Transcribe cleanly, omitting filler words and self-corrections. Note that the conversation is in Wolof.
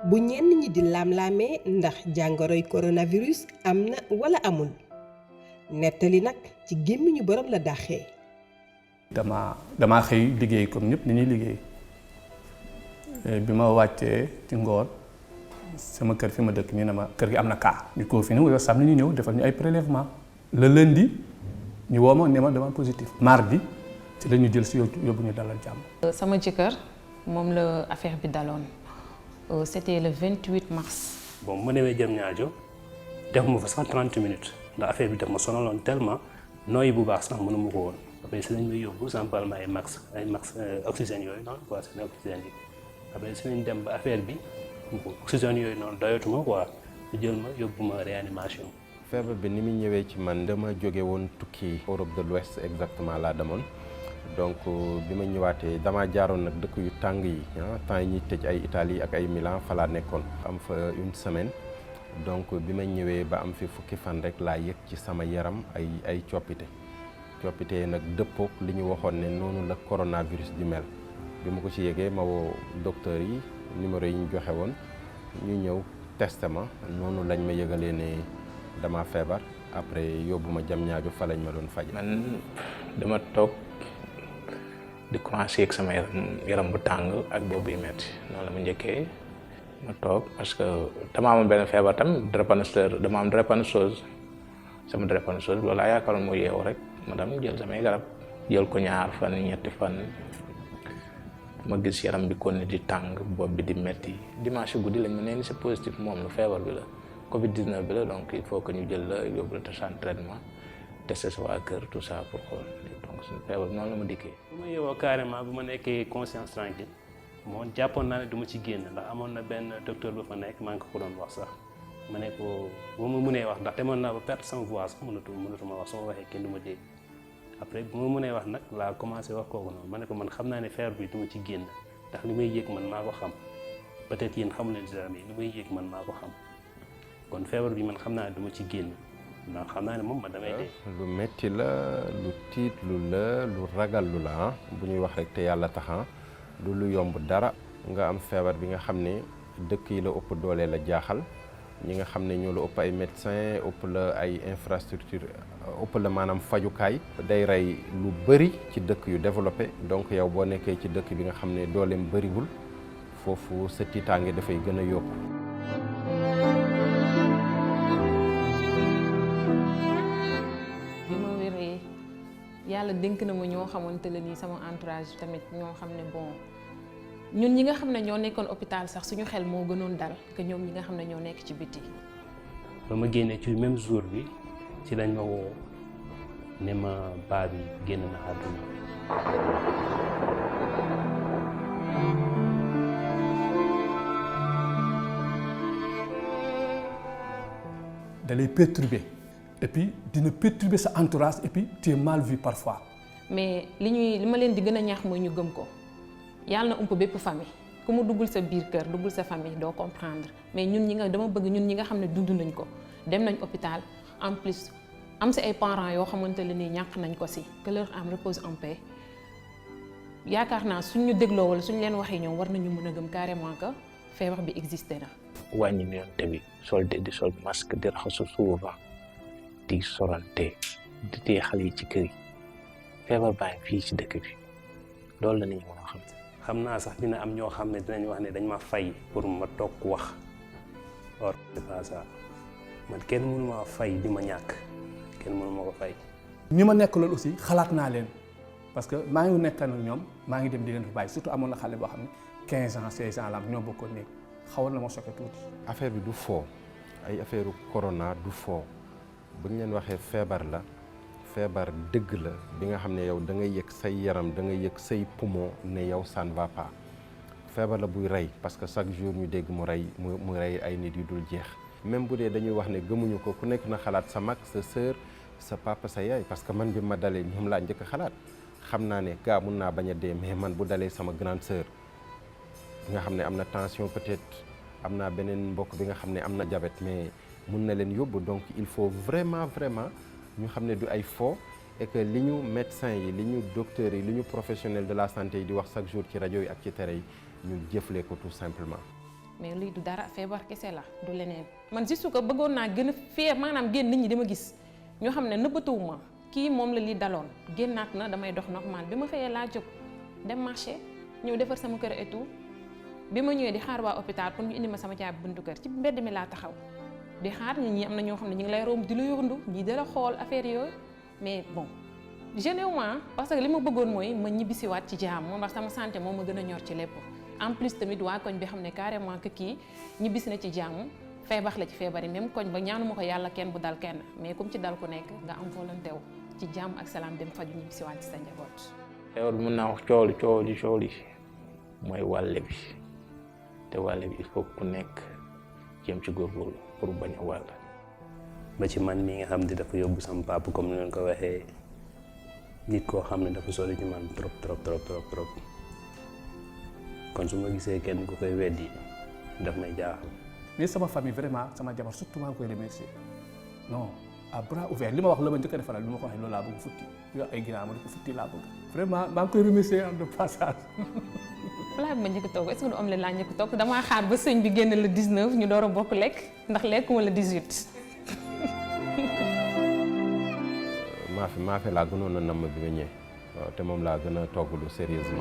bu ñenn ñi di laam-laamee ndax jàngoroy coronavirus am na wala amul nettali nag ci gémmiñu borom la dàqee. damaa xëy liggéey comme ñëpp ni ñuy liggéey bi ma wàccee ci ngoon sama kër fi ma dëkk ñu ne ma kër gi am na cas ñu confiné wu yow sam ni ñu ñëw defal ñu ay prélèvement le lundi ñu woo ma ne ma dama positif mardi ci la ñu jël si yóbbu ñu dalal jàmm. sama jëkkër moom la affaire bi daloon c'était le 28 mars. bon bu ma demee Diamniadio defuma fa sax 30 minutes ndax affaire bi daf ma sonaloon tellement nooyi bu baax sax mënuma ko woon après si lañ may yóbbu sans parlement ay max oxygène yooyu noonu quoi seen oxygène yi après si lañ dem ba affaire bi oxygène yooyu noonu doyatuma quoi ñu jël ma yóbbu ma réanimation. feebar bi ni muy ñëwee ci man dama jóge woon tukki Europe de l'Ouest exactement laa demoon donc bi ma ñëwaatee damaa jaaroon nag dëkk yu tàng yi temps yi ñuy tëj ay Italie ak ay Milan fa laa nekkoon am fa une semaine donc bi ma ñëwee ba am fi fukki fan rek laa yëg ci sama yaram ay coppite nag dëppook li ñu waxoon ne noonu la coronavirus di mel bi ma ko ci yëgee ma woo docteur yi numéro yi ñu joxe woon ñu ñëw testé ma noonu lañ ma yëgalee ne dama feebar après yóbbu ma Diamniadio fa lañ ma doon faj. man dama toog di commencé ak sama yaram bu tàng ak boobu yu metti noonu la ma njëkkee ma toog parce que dama amoon benn feebar tam dama am drépanocytose sama drépanocytose loolu laa yaakaaroon moo yeewu rek ma dem jël samay garab jël ko ñaar fan ñetti fan ma gis yaram bi kon ne di tàng bopp bi di metti dimanche guddi lañ ma nee ni c'est positif moom lu feebar bi la Covid 19 bi la donc il faut que ñu jël la yóbbu la te sans traitement testé sa waa kër tout ça pour xool donc suñu feebar noonu la ma dikkee. bu ma yeewoo carrément bu ma nekkee conscience tranquille moom jàppoon naa ne du ma ci génn ndax amoon na benn docteur ba fa nekk maa ngi ko doon wax sax ma ne ko bu ma mënee wax ndax demoon naa ba perte sama voix sax mënatuma wax sama waxee kenn du ma dégg après bu ma mënee wax nag laa commencé wax kooku noonu ma ne ko man xam naa ne feebar bi du ma ci génn ndax li may yëg man maa ko xam peut-être yéen xamu leen dara mais li may yëg man maa ko xam kon feebar bi man xam naa ne du ma ci génn ndax xam naa ne moom man damay dee. lu metti la lu tiit lu la lu ragal lu la bu ñuy wax rek te yàlla taxa du lu yomb dara nga am feebar bi nga xam ne dëkk yi la ëpp doole la jaaxal ñi nga xam ne ñoo la ëpp ay médecins ëpp la ay infrastructure ëpp la maanaam fajukaay day rey lu bëri ci dëkk yu développé donc yow boo nekkee ci dëkk bi nga xam ne dooleem bëriwul foofu sa tiitaange dafay gën a yokku. bi ma wéree yàlla dénk na ma ñoo xamante ne nii sama entourage tamit ñoo xam ne bon ñun ñi nga xam ne ñoo nekkoon hôpital sax suñu xel moo gënoon dal que ñoom ñi nga xam ne ñoo nekk ci biti. ba ma génnee ci même jour bi ci lañ ma woo ne ma baa bi génn na àdduna. da lay perturber et puis dina perturber sa entourage et puis tu es mal vu parfois. mais li ma leen di gën a ñaax mooy ñu gëm ko yàlla na ump bépp famille ku mu duggul sa biir kër duggul sa famille doo comprendre mais dama bëgg ñun ñi nga xam ne dund nañ ko dem nañ hôpital en plus am si ay parents yoo xamante ne nii ñàkk nañ ko si que leur âme repose en paix yaakaar naa suñ ñu dégloo wala suñ leen waxee ñoom war nañu mën a gëm carrément que feebar bi existé na. wàññi nuyonte bi di sol masque di raxasu souvent di sorante di téye xale yi ci kër yi feebar baa ngi fii ci dëkk bi loolu la nit ñi mën a xam. xam naa sax dina am ñoo xam ne dinañ wax ne dañ ma fay pour ma toog wax or c'est pas ça man kenn mënu ma fay di ma ñàkk kenn mënu ma ko fay. ñi ma nekk loolu aussi xalaat naa leen parce que maa ngi nekk ak ñoom maa ngi dem di leen fa bàyyi surtout amoon na xale boo xam ne 15 ans 16 ans la am ñoo bokkoon néeg xawoon na ma choqué tuuti. affaire bi du foo ay affaire corona du foo bu ñu leen waxee feebar la feebar dëgg la bi nga xam ne yow da ngay yëg say yaram da ngay yëg say poumon ne yow ça ne va pas feebar la buy rey parce que chaque jour ñu dégg mu rey ay nit yu dul jeex. même bu dee dañuy wax ne gëmuñu ko ku nekk na xalaat sa mag sa sœur sa papa sa yaay parce que man bi ma dalee ñoom laa njëkk a xalaat xam naa ne gaa mun naa bañ a dee mais man bu dalee sama grande sœur nga xam ne am na tension peut-être am naa beneen mbokk bi nga xam ne am na diabète mais mun na leen yóbbu donc il faut vraiment ñu xam ne du ay faux et que li ñu médecins yi li ñu docteurs yi li ñu professionnels de la santé yi di wax chaque jour ci rajo yi ak ci télé yi ñu jëflee ko tout simplement. mais lii du dara feebar kese la du leneen. man juste que bëggoon naa gën a maanaam génn nit ñi dama gis ñoo xam ne nëbbatuwuma kii moom la lii daloon génnaat na damay dox normal bi ma xëyee laa jóg dem marché ñëw defar sama kër et tout bi ma ñëwee di xaar waa hôpital pour ñu indi ma sama caabi buntu kër ci mbedd mi laa taxaw di xaar ñi am na ñoo xam ne ñu ngi lay romb di la yóndu ñii dala xool affaire yooyu mais bon généralement parce que li ma bëggoon mooy ma ñibbisiwaat ci jaam moom ndax sama santé moom ma gën a ñor ci lépp en plus tamit waa koñ bi xam ne carrément que kii ñibbisi na ci jàmm feebar la ci feebar yi même koñ ba ñaanuma ko yàlla kenn bu dal kenn mais comme ci dal ku nekk nga am volonté wu ci jàmm ak salaam dem faju ñibbisiwaat ci sa njaboot. feebar bi mën naa wax coow li mooy wàlle bi te wàlle bi il faut ku nekk jéem ci góorgóorlu pour bañ a wàll. ba ci man mii nga xam ne dafa yóbbu sama papa comme ni leen ko waxee nit koo xam ne dafa sori ci man trop kon su ma gisee kenn ku koy weddi daf may jaaxal. mais sama famille vraiment sama jabar surtout maa ngi koy remercier non à bras ouverts li ma wax la ma njëkk a defaral li ma ko waxee loolu laa bëgg futti yo ay ginnaaw ma ne ko futti laa bëgg vraiment maa ngi koy remercier en de passage. plat bi ma njëkk a togg est-ce que du omelette laa njëkk a togg damaa xaar ba sëñ bi génn le 19 ñu door a bokk lekk ndax lekkuma le 18. maafe laa gënoon a namm bi nga ñëwee waaw te moom laa gën a togg lu sérieusement